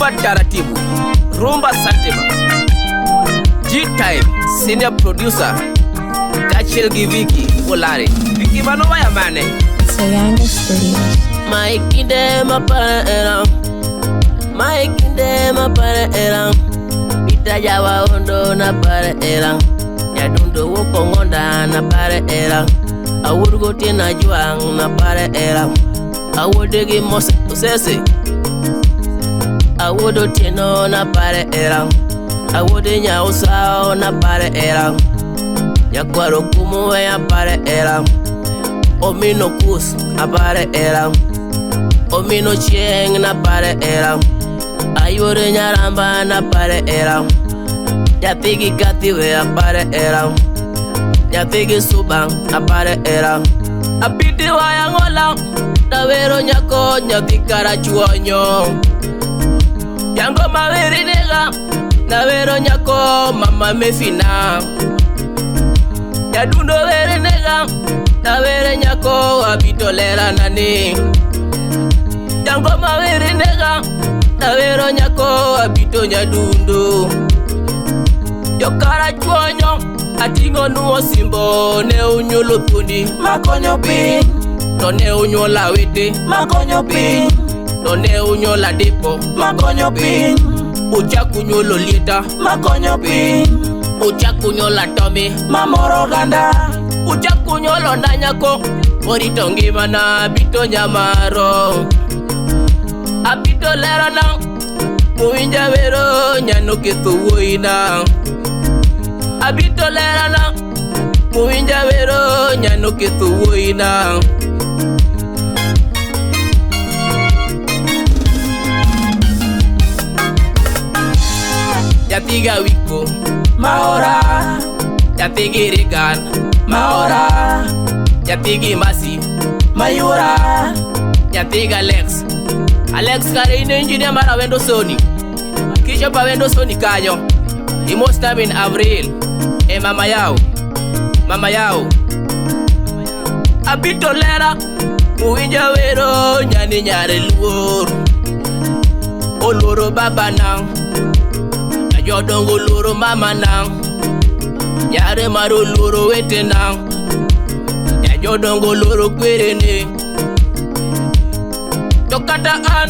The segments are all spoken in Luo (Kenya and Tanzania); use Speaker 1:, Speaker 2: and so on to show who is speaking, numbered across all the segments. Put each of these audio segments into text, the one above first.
Speaker 1: Rumba taratibu, rumba santima. G-Time senior producer kaachiel gi Vicky Olare. Vicky mano waya mane?
Speaker 2: Sayanga Studios.
Speaker 1: Mae kinde mapare era, mae kinde mapare era, Peter Jawa ondo na pare era, Nyadundo wuok Ong'onda na pare era, Awuor gotieno Ajwang' na pare era, Awuode gi Mose Osese, Awuod Otieno na pare era, Awuode Nyausao na pare era, Nyakwar Okumu we apare era, Omino Kus apare era, Omino Chieng na pare era, Ayuore Nyaramba na pare era, Nyathi gi Kathi we apare era, Nyathi gi Suba apare era, Apiti wayang'ola Nawero nyako nyathi karachuonyo, Jango maweri nega Nawero nyako mama mefina, Nyadundo were nega Nawere nyako abito lera nani, Jango maweri nega Nawero nyako abito nyadundo. Jokarachuonyo ating'o nu osimbo ne unyuolo thuondi
Speaker 3: Makonyo piny,
Speaker 1: to ne unyuolo awete
Speaker 3: makonyo piny,
Speaker 1: to ne unyuolo adipo
Speaker 3: makonyo piny,
Speaker 1: uchak unyuolo lieta
Speaker 3: makonyo piny,
Speaker 1: uchak unyuolo atomi
Speaker 3: mamoro oganda,
Speaker 1: uchak unyuolo ndanyako orito ngimana abito nyamaro abito lerana muwinja wero nyano ketho wuoyina abito lerana muwinja wero nyano ketho wuoyina. Nyathi ga Wiko
Speaker 3: maora,
Speaker 1: nyathi gi Regan
Speaker 3: maora,
Speaker 1: nyathi gi Masi
Speaker 3: mayura,
Speaker 1: nyathi gi Alex. Alex kare in engineer mar Awendo Sony. Kichopo Awendo Sony kanyo imos time in Avril e mama yao, mama yao. Abito lera muwinja wero nyani nyare luor oluoro babana jodongo oluoro mamana nyare mar oluoro wetena jodongo oluoro kwerene. To kata an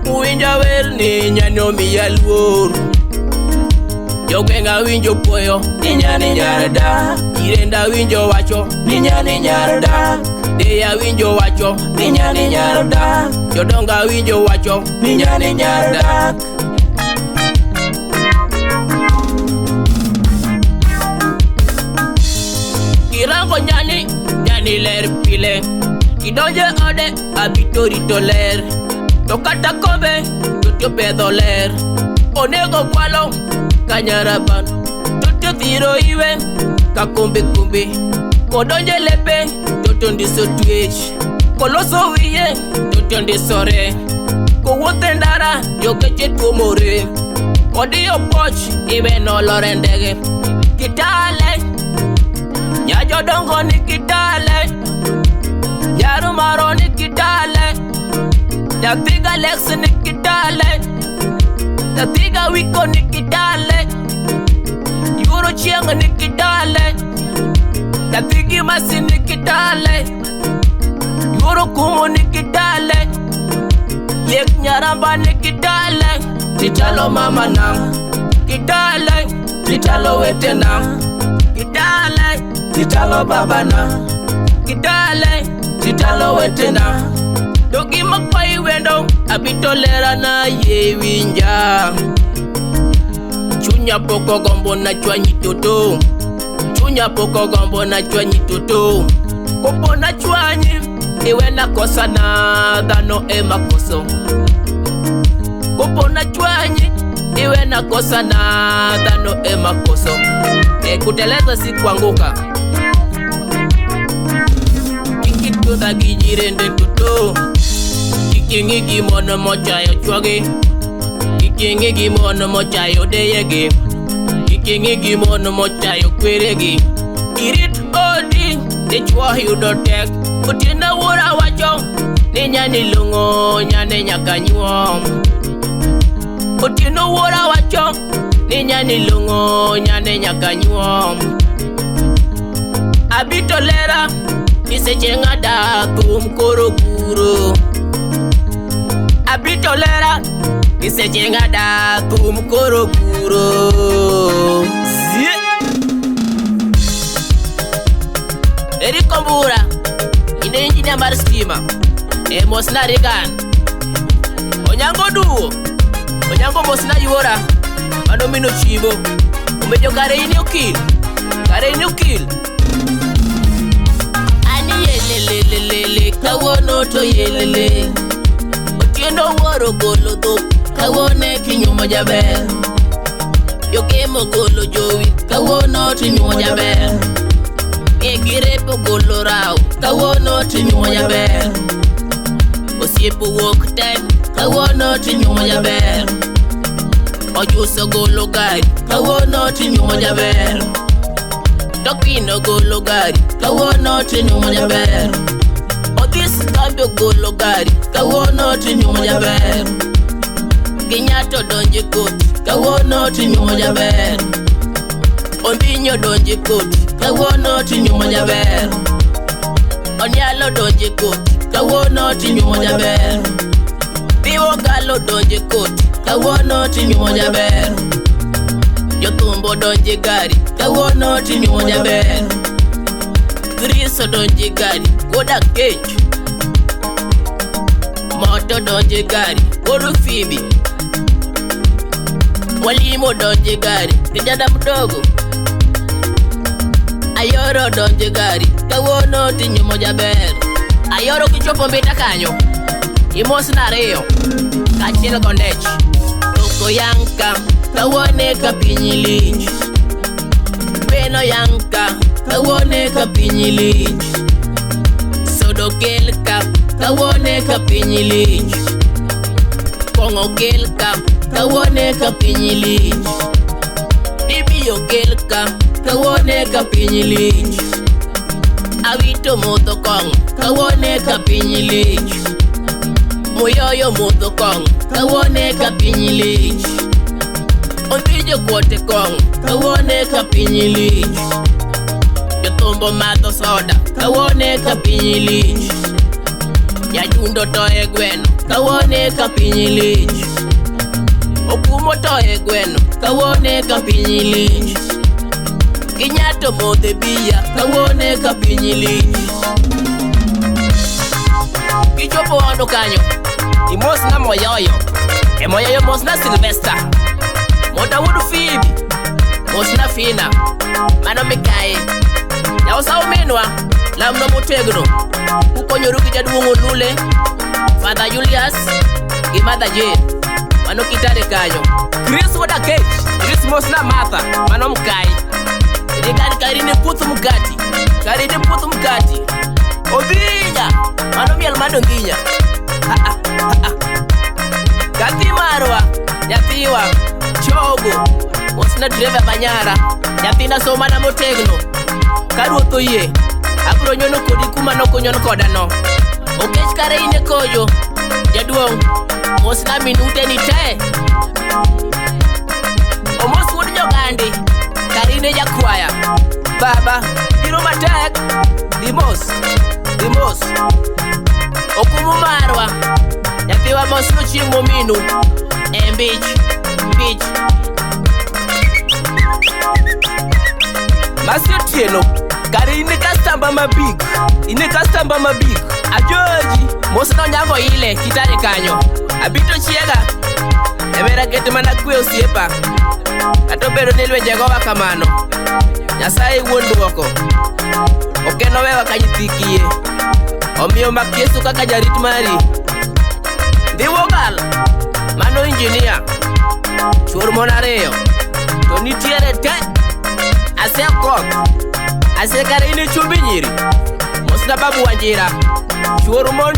Speaker 1: uwinja wer ni nyani omiya luor jogweng' awinjo puoyo
Speaker 3: ni nyani nyar dak,
Speaker 1: jirenda awinjo wacho
Speaker 3: ni nyani nyar dak,
Speaker 1: deya awinjo wacho
Speaker 3: ni nyani nyar dak,
Speaker 1: jodongo awinjo wacho
Speaker 3: ni nyani nyar dak.
Speaker 1: Kirango nyani, nyani ler pile kidonjo e ode abito rito ler to kata kombe to pedho ler onego kwalo kanyaraban to thiro iwe ka kombe kombe kodonjo e lepe to ndiso twech koloso wiye to ndisore kowuotho e ndara jokeche tuomore odiyo poch iwe nolore ndege. Kitale nyajodongo ni kitale nyarumaro ni kitale nyathi ga Alex ni kitale nyathi ga Wiko ni kitale Yuro Chieng ni kitale nyathi gi Masi ni kitale Yuro Kumu ni kitale Lek Nyaramba ni kitale Tichalo mama na kitale Tichalo wetena kitale
Speaker 3: Tichalo babana,
Speaker 1: kitale Tichalo wetena. To gima kwayi wendo abito lerana ye winja chunya pok ogombo na chwanyi toto chunya pok ogombo na chwanyi toto kopo na chwanyi iwe na kosa na dhano ema koso kopo na chwanyi iwe na kosa na dhano ema koso. E kuteleza si kuanguka kikitudha gi jirende toto kik ing'i gi mon mochayo chwogi kik ing'i gi mon mochayo deyegi kik ing'i gi mon mochayo kweregi. Irit odi dichuo yudo tek otieno wuora wacho ni nyani long'o nyane nyaka nyuom. Otieno wuora wacho ni nyani long'o nyane nyaka nyuom. Abito lera ni seche ng'ada thum koro kuro. Abito lera ni seche ng'ada thum koro kuro. Sie. Eric Ombura, ine injinia mar stima e mosna Regan. Onyango duo, Onyango mosna yuora, mano mino chibo. Omejo kare in okil, kare in okil. Ani yelelelelele, kawuono to yelele. Otieno wuoro golo dhok, kawuono kinyumo jaber. Jokemo golo jowi, kawuono tinyumo jaber. Girepo golo raw, kawuono tinyumo jaber. Osiepo wuok te, kawuono tinyumo jaber. Ojuso golo gari, kawuono tinyumo jaber. Tokino golo gari, kawuono tinyumo jaber. Odhis kambi golo gari, kawuono tinyumo jaber. Kenyatta donje koti, kawuono tinyumo jaber. Ondinyo donje koti, kawuono tinyumo jaber. Onyalo donje koti, kawuono tinyumo jaber. Biwo galo donje koti, kawuono tinyumo jaber. Jothumbo donje gari, kawuono tinyumo jaber. Chris odonje gari, wuod Akech. Moto donje gari, wuod Phoebe. Mwalimu donje gari, kijana mdogo. Ayoro donje gari, kawuono tinyumo jaber. Ayoro kichopo mbita kanyo, imosna ariyo, kaachiel gondech. Toko yanka, kawuono ka piny lich. Beno yanka, kawuono ka piny lich. Sodo kelka, kawuono ka piny lich. Kong'o kelka, kawuono ka piny lich. Bibi okelka, kawuono ka piny lich. Awito modho kong'o, kawuono ka piny lich. Muyoyo modho kong'o, kawuono ka piny lich. Ondhijo kuote kong'o, kawuono ka piny lich. Jothumbo madho soda, kawuono ka piny lich. Nyajundo toye gweno, kawuono ka piny lich. Okumo toye gweno, kawuono ka piny lich. Kenyatta modhe bia, kawuono ka piny lich. Kichopo wado kanyo, imosna Moyoyo. E Moyoyo mosna Sylvester. Moda wuod Phoebe, mosna Fina. Mano mikae. Nyausa ominwa, lamno motegno. Ukonyoru gi jaduong' Olule, Father Julius gi Mother Jane. Mano kitare kanyo. Chris wuod Akech, Chris mosna Martha, mano mkai. Regan karine puth mkati, karine puth mkati. Odhinya, mano miel mar Odhinya. Kathi marwa, nyathiwa, chogo, mosna driver Manyara, nyathina somana motegno. Ka ruoth oyie, abiro nyono kodi kuma nokonyon koda no. Okech kare in e koyo, jaduong', mosna minute ni te. Omos wuod Jogandi, karine jakwaya. Baba, biro matek, dhi mos, dhi mos. Okumu marwa, nyathiwa mosno chieng' mominu. E mbich, mbich.
Speaker 3: Masi Otieno, kare in e kastamba mabig, in e kastamba mabig. Ajoji,
Speaker 1: Mosna Onyango ile, kitare kanyo. Abito chiega, emera ket mana kwe osiepa. Kata obedo ni lwenje gowa kamano, Nyasaye wuon duoko. Ok en owewa ka nyithi kiye. Omiyo mak Yesu kaka jarit mari. Ndhiwo gal, mano injinia. Chuor mon ariyo, to nitiere te. Asekoth, asekare in e chumbi nyiri. Mosna babu Wanjira, chuor mon